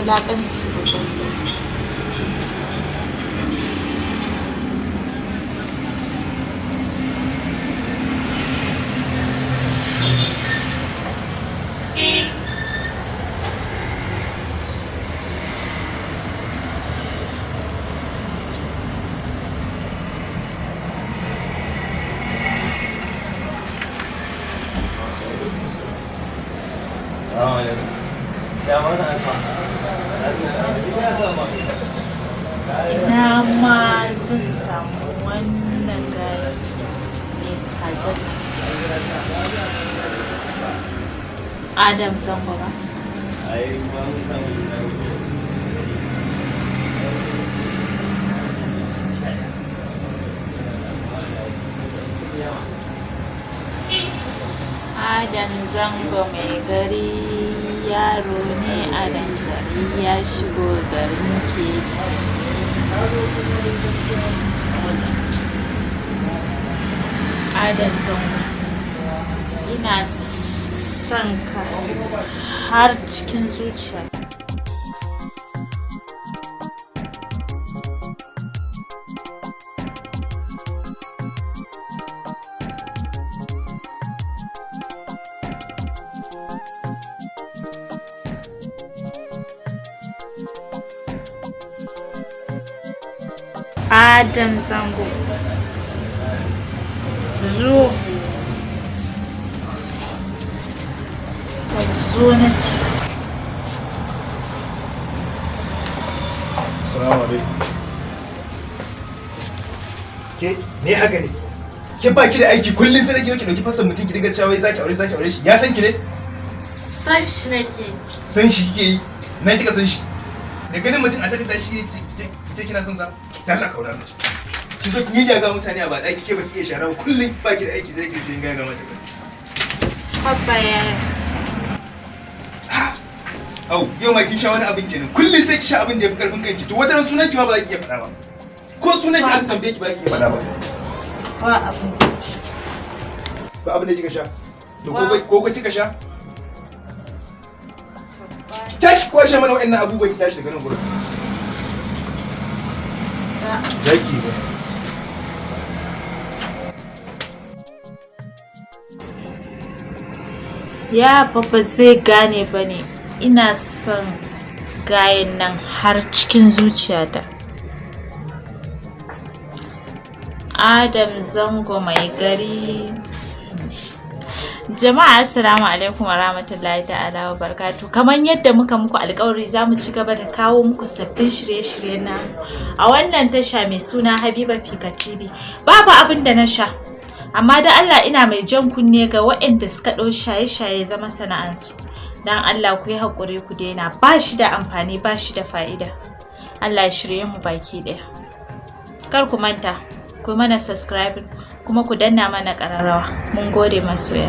Wulaƙanci ba zan yi. Ina ma zan samu wannan gari mai sajen Adam Zango ba. Adam Zango mai gari yaro ne a gari ya shigo garin Keti. Adam Zango, ina son ka har cikin zuciya. Adam Zango, zo. Ka zo na ce. Assalamu alaikum. Ke me haka ne? Ke ba ki da aiki kullum sai ki zo ki dauki fasar mutum ki dinga cewa wai zaki aure shi. Ya san ki ne? San shi nake. San shi kike yi? Na kika san shi? Da ganin mutum a takarda shi ki ce kina son sa? Dalla kaura mace. Ki zo kin yi ga mutane a ba daki, ke ba ki iya shara ba, kullum ba ki da aiki sai ki dinga ga mata. Haba yaya. Au, yau ma kin sha wani abin kenan. Kullum sai ki sha abin da ya fi karfin kanki. To wata ran sunan ki ma ba za ki iya faɗa ba. Ko sunan ki aka tambaye ki ba za ki iya faɗa ba. Ba abin da na sha. Ba abin da kika sha. To ko kika sha? Ki tashi kwashe mana wa'annan abubuwan, ki tashi daga nan gurin. Zaki ba. Ya ba zai gane ba ne, ina son gayen nan har cikin zuciyata. Adam Zango mai gari. Jama'a, assalamu alaikum wa rahmatullahi ta'ala wa barakatuh. Kamar yadda muka muku alkawari, za mu ci gaba da kawo muku sabbin shirye-shirye na a wannan tasha mai suna Habiba Fika TV. Babu abin da na sha. Amma da Allah ina mai jan kunne ga waɗanda suka ɗau shaye-shaye zama sana'ansu. Dan Allah ku yi haƙuri ku daina, ba shi da amfani, ba shi da fa'ida. Allah ya shirye mu baki ɗaya. Kar ku manta, ku mana subscribing kuma ku danna mana ƙararrawa. Mun gode, masoya.